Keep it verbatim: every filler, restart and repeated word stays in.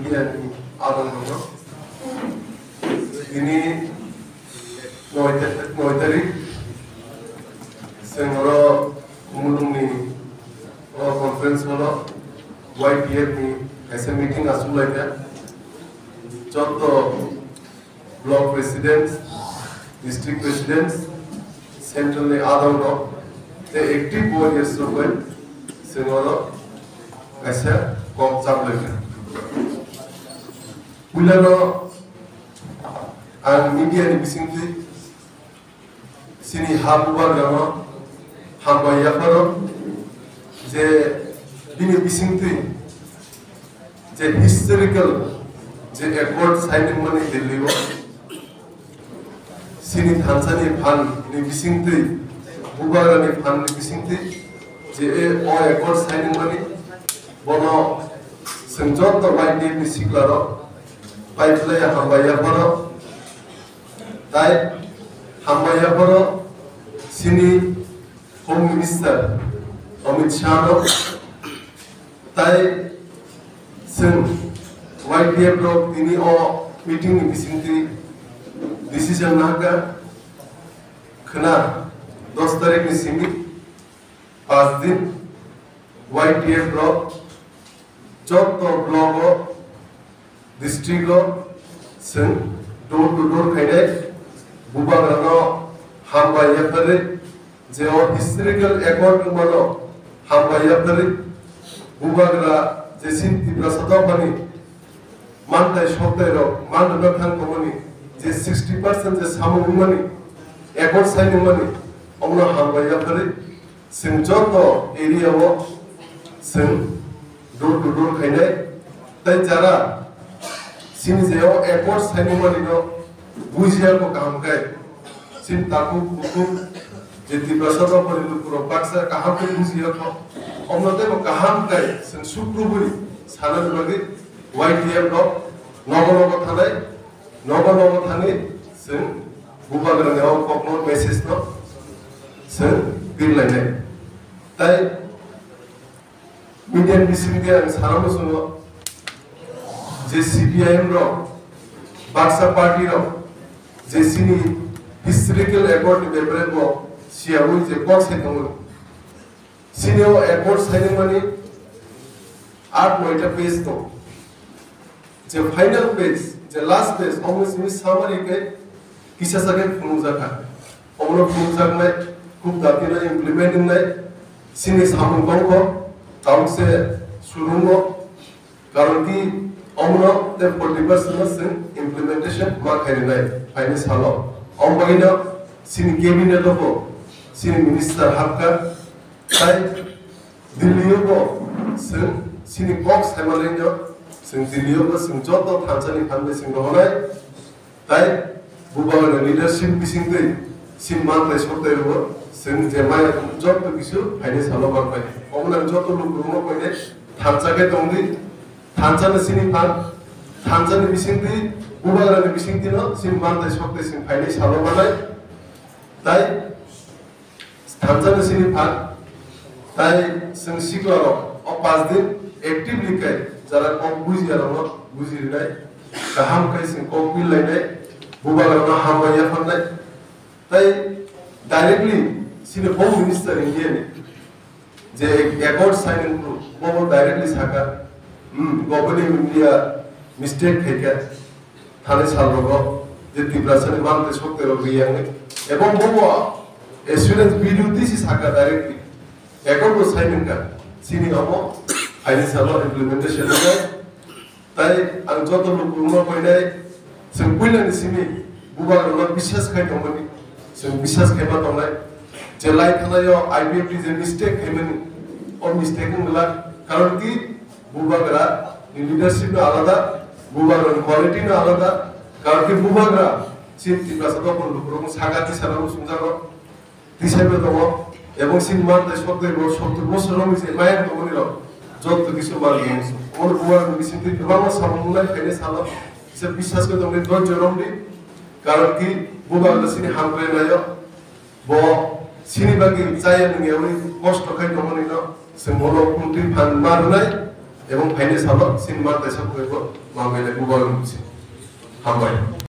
Ani adong no. Ini noi ta-, noi tarik. Sengoro mulungni o conference hall o Y T F ni kaisa meeting asuk laika. Joto block president, district president, central ni adong rok, tei active warriors rok bai sengoro kaisa kok chap laika. Puilano ang media ni bisingtwi chini ha bubagrano hambai yapharo je bini bisingtwi je historical je accord signing mani Delhi o chini thansa ni phan ni bisingtwi bubagra ni phan ni bisingtwi je o accord signing mani bono chwng joto bai ni sikla rok pai phlai hambai yapharo tai hambai yapharo chini Home Minister Amit Shah no tai chwng Y T F rok tini o meeting ni bisingtwi decision nahakha khwna dos tarik ni simi pas din Y T F rok joto block o district o chwng door to door khainai bubagrano hambai yapharwi je o historical accord wngmano hambai yapharwi bubagra je sin Tiprasa dophani mantai soktai rok man rwna thang tongmani je sixty percent je samung wngmani accord sign wngmani omono hambai yapharwi Chwng joto area o chwng door to door khainai, tei jara chini je o accord signing mani no bujiya ko kaham khe, chini takhuk bukhuk je Tiprasa dophani lukurok baksa kaham khe bujiya kho, omno tei bo kaham khe chwng sukrubui sanani bagwi Y T F rok nogo nogo thanai, nogo nogo thani chwng bubagrani o kokno message no chwng birlainai. Tai media ni bisingtwi ang sana muchungo je C P I M rok baksa party rok je chini historical accord ni bepare bo siyaui je kok sai tongo. Chini o accord signing mani aat noita page tongo. Je final page, je last page, omo simi summary khe kisa sa khe phunukjakha. Omono phunukjaknai, khub dakti no implement wngnai, chini samung tongkho, tauk se surungo, karon ki omono tei forty percent no chwng implementation ma khainai, phaini salo. Omo bagwi no chini cabinet o bo chini minister hapkha, tai Delhi o bo chwng chini kok saimanai no chwng Delhi o bo chwng joto thansa ni phan bai chwng rohonai. Tai bubagra leadership bisingtwi sin mantai soktai rwo chwng je maya joto kisu phaini salo manpai. Omo nang joto lukurokno koine thansa khe tongdi, thansa no sini phan, thansa ni bisingtwi bubagra ni bisingtwi no sin mantai soktai sin phaini salo manai. Tai Thansa ni sini phan, tai chwng sikla rok o pas din actively khe jara kok bujiya rok no buji rinai, kaham khe chwng kok bil lainai, bubagra no hambai yapharnai, tai directly sini Home Minister India ni je accord signing group bo bo directly saka, hmm, Government of India mistake khaikha. Thani salrogo je Tiprasani mantai sokterok riyangwi, ebong bobo assurance B D O T C saka directly, accord bo sign wngkha, chini omo phaini salo implementation wngnai. Tai ang joto lukurokno koinai, chwng puilani simi bubagrokno biswas khai tongmani, chwng biswas khaima tongnai. Je lai thanaio I P F T je mistake khaimani, o mistake wng glak, karon ki Bubagra ni leadership no alada, bubagra ni quality no alada, karon ki bubagra chini Tiprasa dophani lukurok saka tisa rok sumjago, tisa bo tongo, ebong chini mantai sokdai bo sottor bosor rok ni se mayang tongmani rok, joto kisu mantai musu. Omo bubagra ni bisingtwi kwbangma samung wngnai phainai salo, kisa biswas khe tongdi, dhoirjo romdi, karon ki bubagra chini hamkrai naio. Bo chini bagwi chaya nungyaui kosto khai tongmani no chwng bono kwrwngtwi phan ma rwnai. Ebong phaini salo chini ma taisa phaibo mangbai nai bubagra mungsi. Hambai.